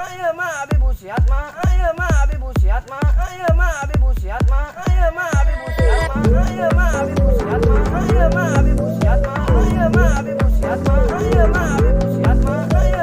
Ayo mah abi busiat mah. Ayo mah abi busiat mah. Ayo mah abi busiat mah. Ayo mah abi busiat mah. Ayo mah abi busiat mah. Ayo mah abi busiat mah. Ayo mah abi busiat mah. Ayo mah abi busiat mah.